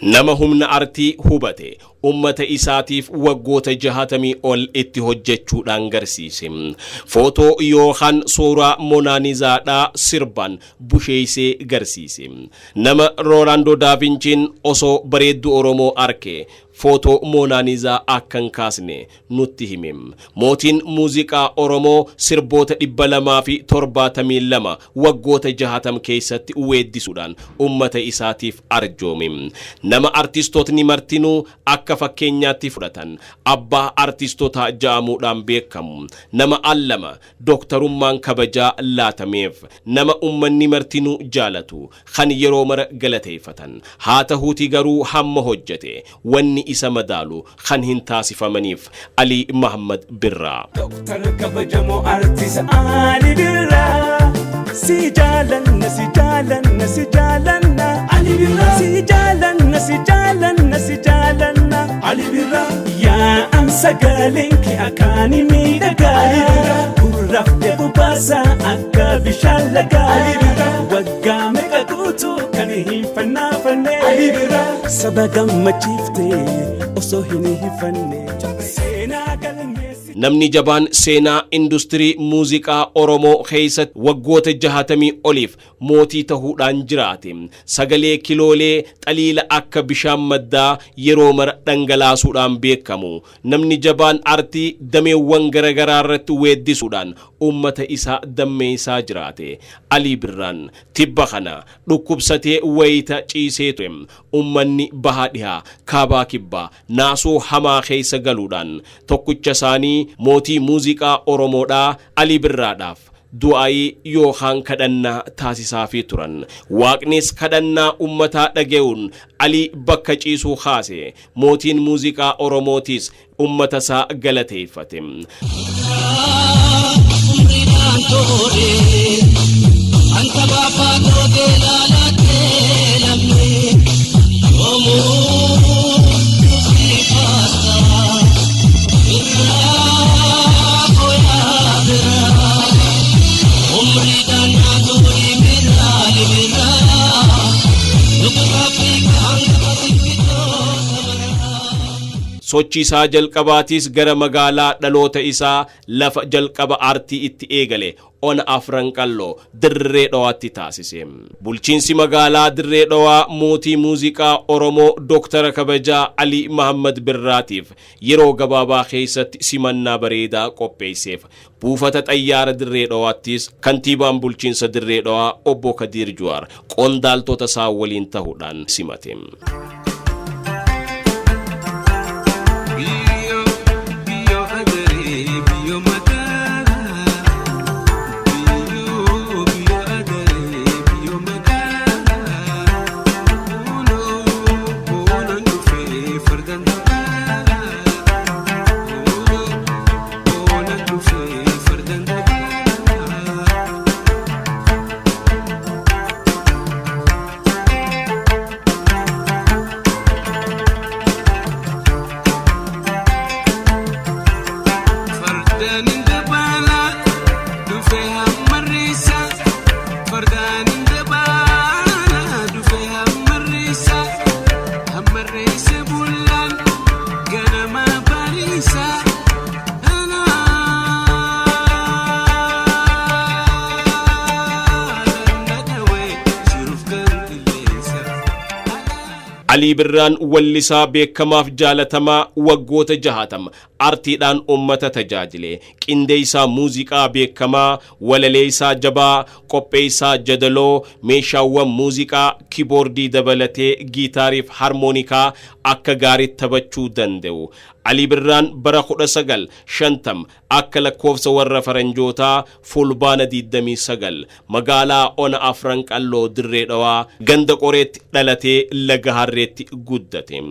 Nama humna artii hubate, ummata isaatiif waggoota 60 ol itti hojjechuudhaan garsiise. Footoo yookaan suuraa Monaanizaadhaa sirbaan busheeysee garsiise. Nama Roolaandoo Daaviinchiin osoo bareedduu Oromoo arke footoo Moonaanizaa akka hin kaasne nutti hime. Mootiin muuziqaa Oromoo sirboota 272 waggoota 60 keessatti weeddisuudhaan ummata isaatiif arjoome. Nama artistootni martinuu akka fakkeenyaatti fudhatan, abbaa artistotaa ja'amuudhaan beekamu. Nama al lama Dooktarummaan kabajaa laatameef, nama ummanni martinuu jaalatu, kan yeroo mara galateeffatan. Haa tahuutii garuu hamma hojjete wanni isa madaalu kan hin taasifamaniif Alii Mahammad Birraa. Doktar kabajamoo artist Ali Birraa. Si jaalanna, si jaalanna, si jaalanna, Ali Birraa. Si jaalanna, si jaalanna, si jaalanna, Ali Birraa. Yaa'an sagaleen kee akkaani miidhagaa. Ali Birraa. Gurraaf dheebu baasaa akka bishaan lagaa. Ali Birraa. Waggaa meeqa guutuu kan hin fannaafanne. Ali Birraa. Saba gammachiifte osoo hin hifanne. Seenaa galmeessi. Namni jabaan seenaa industirii muuziqaa Oromoo keessatti waggoota 60 oliif mootii tahuudhaan jiraate. Sagalee kiloolee xaliila akka bishaan maddaa yeroo mara dhangalaasuudhaan beekamu. Namni jabaan artii dameewwan garagaraa irratti weeddisuudhaan ummata isaa dammeessaa jiraate. Alii Birraan tibba kana dhukkubsatee wayita ciisee ture. Ummanni baha dhihaa, kaabaa kibbaa naasuu hamaa keessa galuudhaan tokkicha isaanii mootii muuziqaa Oromoodhaa Alii Birraadhaaf du'aayii yookaan kadhannaa taasisaafii turan. Waaqnis kadhannaa ummataa dhagayuun Alii bakka ciisuu kaase. Mootiin muuziqaa Oromootis ummata isaa galateeffate. Umriidhaan toore anta baafaa gootee laalattee namni yoomuu si faarsa birraa fooyaa biraa umriidhaan naa toori birraa ni birraa nugusa Afrikaa hangafa simbirroota maraa. Sochii isaa jalqabaatiis gara magaalaa dhaloota isaa lafa jalqaba aartii itti eegale Ona Afran Qalloo Dirree Dhawaatti taasise. Bulchiinsi magaalaa Dirree Dhawaa mootii muuziqaa Oromoo Dooktara Kabajaa Alii Mahaammad Birraatiif yeroo gabaabaa keessatti simannaa bareedaa qopheesseef. Buufata Xayyaara Dirree Dhawaattis Kantiibaan Bulchiinsa Dirree Dhawaa Obbo Kadiir Juwaar qondaaltota isaa waliin tahuudhaan simate. Biyyoo biyyoo adaree biyyoo magaalaa biyyoo biyyoo adaree biyyoo magaalaa boonoo boonoon dhufee fardaan dabaalaa boonoo boonoon dhufee fardaan dabaalaa. Fardaan dabaalaa dhufee hammarreessa. Fardaan dabaalaa dhufee hammarreessa. Hammarreessa bullaan ganama bariisa. Alii Birraan wallisaa beekamaaf jaalatamaa waggoota 60 artiidhaan ummata tajaajile, qindeessaa muuziqaa beekamaa, walaleessaa jabaa, qopheessaa jadaloo, meeshaawwan muuziqaa kiboordii dabalatee giitaariif harmoonikaa akka gaariitti taphachuu danda'u. Alii Birraan bara 1950 akka lakkoofsa warra Faranjootaa Fulbaana 29 magaalaa Ona Afran Qalloo Dirree Dhawaa ganda Qoreetti dhalatee Laga Harreetti guddate.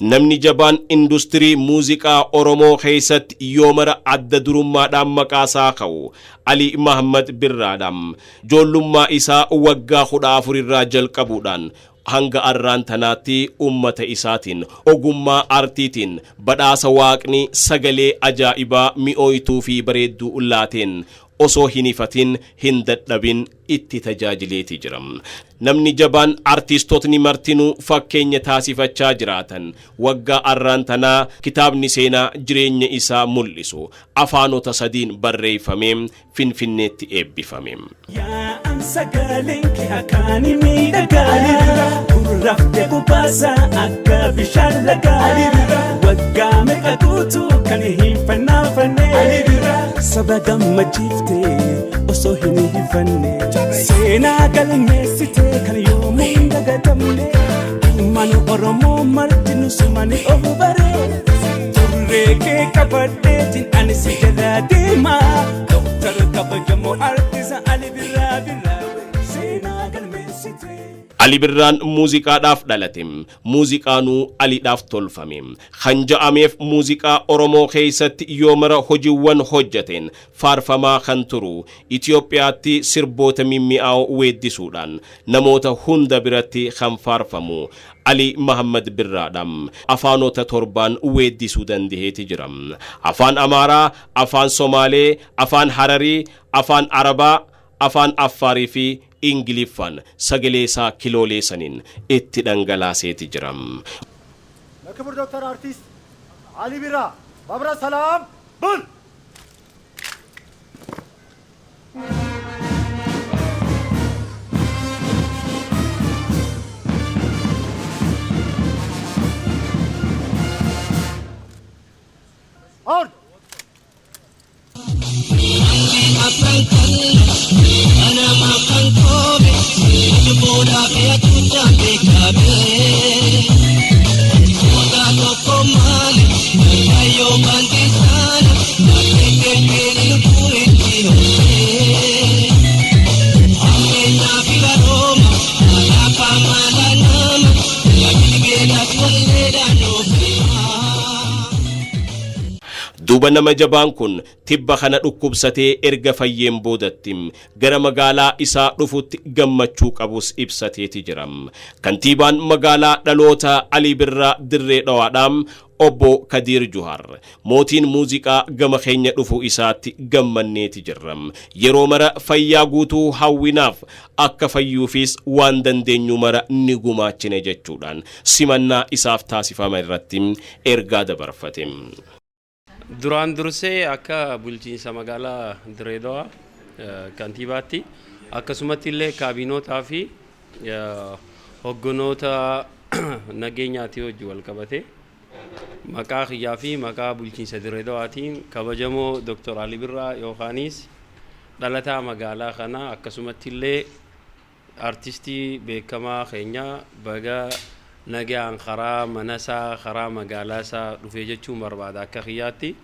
Namni jabaan industirii muuziqaa Oromoo keessatti yoo mara adda durummaadhaan maqaasaa ka'u Alii Mahammad Birraadha. Joollummaa isaa waggaa 14 irraa jalqabuudhaan hanga arraan tanaatti ummata isaatiin ogummaa aartiitiin badhaasa waaqni sagalee ajaa'ibaa mi'ooytuu fi bareedduu laateen Osoo hin hifatin, hin dadhabin itti tajaajileeti jira. Namni jabaan artiistootni martinuu fakkeenya taasifachaa jiraatan waggaa arraan tanaa kitaabni seenaa jireenya isaa mul'isu afaanota sadiin barreeffamee Finfinneetti eebbifame. Yaa'an sagaleen kee akkaani miidhagaa, gurraaf deeku baasa akka bishaan lagaa. Waggaa meeqa guutuu kan hin fannaafanne, saba gammachiifte osoo hin hifanne, seenaa galmeessite kan yoomuu hin dagatamne. Ilmaan Oromoo marti nu sumani of baree, turree kee qabadheetiin ani si jala deema. Dooktar kabajamoo artista Ali Birraa, Birraa seenaa galmeessite. Ali Birraan muuziqaadhaaf dhalate, muuziqaanuu Aliidhaaf tolfame. Kan ja'ameef muuziqaa Oromoo keessatti yoo mara hojiiwwan hojjateen faarfamaa kan turu, Itoophiyaatti sirboota mimmi'aawoo weeddisuudhaan namoota hunda biratti kan faarfamu Ali Mahammad Birraadha. Afaanota torbaan weeddisuu dandaheeti jira. Afaan Amaaraa, Afaan Somaalee, Afaan Hararii, Afaan Arabaa, Afaan Affaarii fi Ingiliffaan sagalee isaa kiloolee saniin itti dhangalaaseeti jira. ለክቡር ዶክተር አርቲስት አሊ ቢራ በህብረ ሰላም ቡል። አሁን Duuba nama jabaan kun tibba kana dhukkubsatee erga fayyeen boodatti gara magaalaa isaa dhufutti gammachuu qabus ibsateeti jira. Kantiibaan magaalaa dhaloota Alii Birraa Dirree Dhawaadhaam Obbo Kadiir Juhaar, mootiin muuziqaa gama keenya dhufuu isaatti gammanneeti jirra. Yeroo mara fayyaa guutuu hawwinaaf, akka fayyuufis waan dandeenyu mara ni gumaachine jechuudhaan simannaa isaaf taasifama irratti ergaa dabarfate. Duraan dursee akka bulchiinsa magaalaa Direedawaa kantiibaatti, akkasumatti illee kaabinootaa fi hogganoota nageenyaatii wajji wal qabate, maqaa kiyyaa fi maqaa bulchiinsa Direedawaatiin kabajamoo Dr. Ali Birraa yookaanis dhalataa magaalaa kanaa, akkasumatti illee artistii beekamaa keenya, baga nagaan karaa manasaa, karaa magaalaa isaa dhufee jechuun barbaada akka kiyyaatti.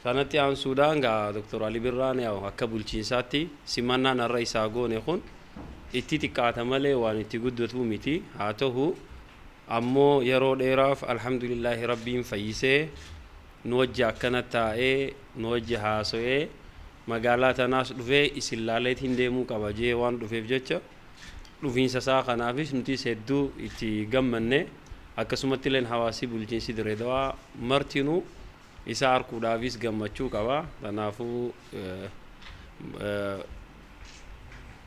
Kanatti aansuudhaan gaa Dr. Ali Birraan yaa'u akka bulchiinsaatti simannaan har'a isaa goone kun itti xiqqaata malee waan itti guddatu miti. Haa ta'u ammoo yeroo dheeraaf alhamdulillaahi Rabbiin fayyisee nu wajji akkana taa'ee, nu wajji haasa'ee, magaalaa tanaas dhufee isin laaleetiin deemuu qaba jee waan dhufeef jecha, dhufiinsa isaa kanaafis nutis hedduu itti gammanne. Akkasumatti illeen hawaasi bulchiinsi Direedawaa martinuu isa arkuudhaafis gammachuu qaba. Kanaafuu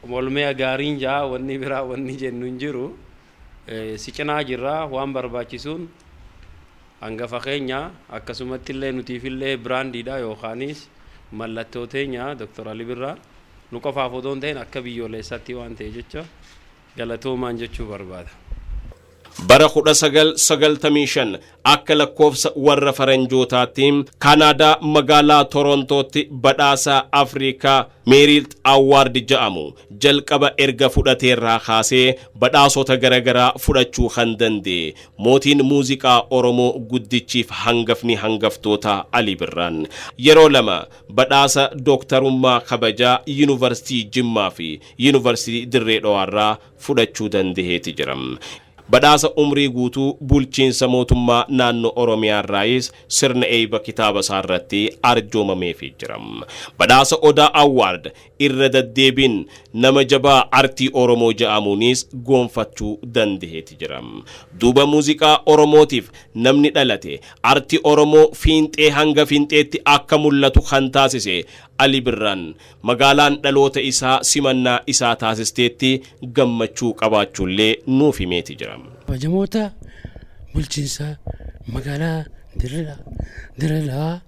walmee gaariin jaa, wanni biraa wanni jennu hin jiru. Si cinaa jirra, waan barbaachisuun hangafa keenya, akkasumatti illee nutiifillee biraandiidha yookaanis mallattoo teenya Dr. Ali Birraa nu qofaaf odoo hin ta'in akka biyyoolessaatti waan ta'e jecha galatoomaan jechuu barbaada. Bara 1995 akka lakkoofsa warra faranjootaatti Kaanaadaa magaalaa Torontootti badhaasa Afrikaa Merit Award jedhamu jalqaba erga fudhateerraa kaasee badhaasota garaagaraa fudhachuu kan danda'e mootiin muuziqaa Oromoo guddichiif hangafni hangaftoota Ali Birraan yeroo lama badhaasa dooktarummaa kabajaa Yuunivarsiitii Jimmaa fi Yuunivarsiitii Dirree Dhawaarraa fudhachuu danda'eeti jira. Badhaasa umrii guutuu bulchiinsa mootummaa naannoo Oromiyaa irraayis sirna eebba kitaaba isaa irratti arjoomameefii jira. Badhaasa Odaa Award irra deddeebiin nama jabaa artii Oromoo ja'amuunis goonfachuu dandaheeti jira. Duuba muuziqaa Oromootiif namni dhalate, artii Oromoo fiinxee hanga fiinxeetti akka mul'atu kan taasise Ali Birraan, magaalaan dhaloota isaa simannaa isaa taasisteetti gammachuu qabaachuullee nuuf himeeti jira. Kabajamoota bulchiinsa magaalaa Dirree Dhawaa,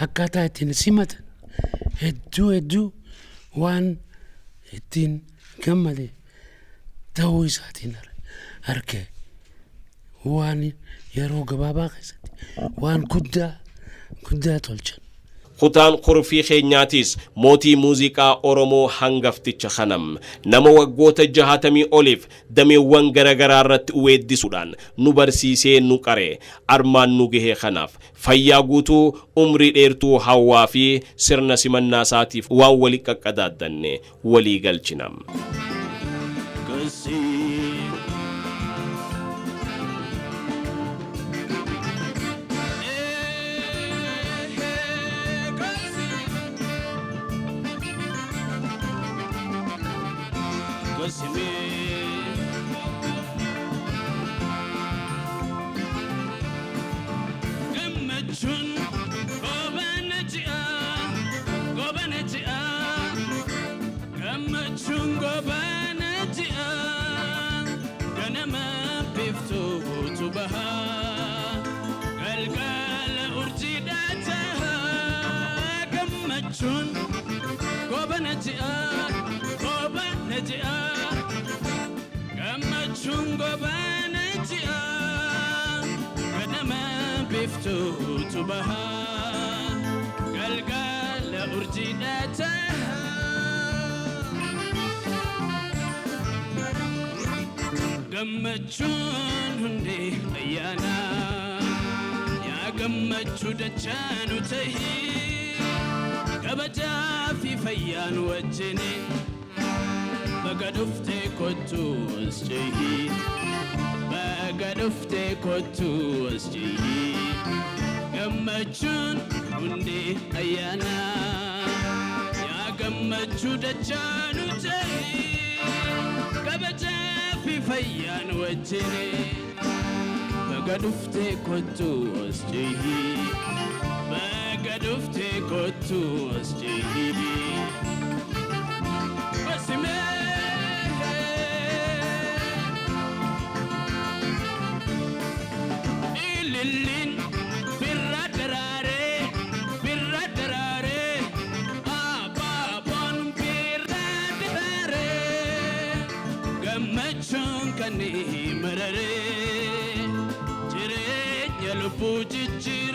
akkaataa ittiin simatan hedduu hedduu waan ittiin gammade ta'uu isaatiin arge. Waan yeroo gabaabaa keessatti waan guddaa guddaa tolchan. Kutaan kurfii keenyaatis mootii muuziqaa Oromoo hangafticha kanam, nama waggoota 60 oliif dameewwan garaagaraa irratti weeddisuudhaan nu barsiisee, nu qare, armaan nu gahee kanaaf fayyaa guutuu, umrii dheertuu hawwaa fi sirna simannaa isaatiif waan walii qaqqadaaddanne walii galchina. Gammachuun goobana ji'a, goobana ji'a. Gammachuun goobana ji'a, ganama biiftuutu baha, galgala urjiidha taha. Gammachuun goobana ji'a, goobana ji'a. Gammachuun goobana ji'a, ganama biiftuutu baha, galgala urjiidha taha. Gammachuun hundee ayyaana, yaa gammachuu dachaanu tahii, kabajaa fi fayyaan wajjini baga dhuftee kottuu as jehii, baga dhuftee kottuu as jehii. Gammachuun hundee ayyaana, yaa gammachuu dachaanu tahii, kabajaa fi fayyaan wajjini baga dhuftee kottuu as jehii, baga dhuftee kottuu as jehii. Basimee. Ililliin birra daraaree, birra daraaree, abaaboon birra daraaree, gammachuun kan mararee jireenya lubbuu jijjiiree.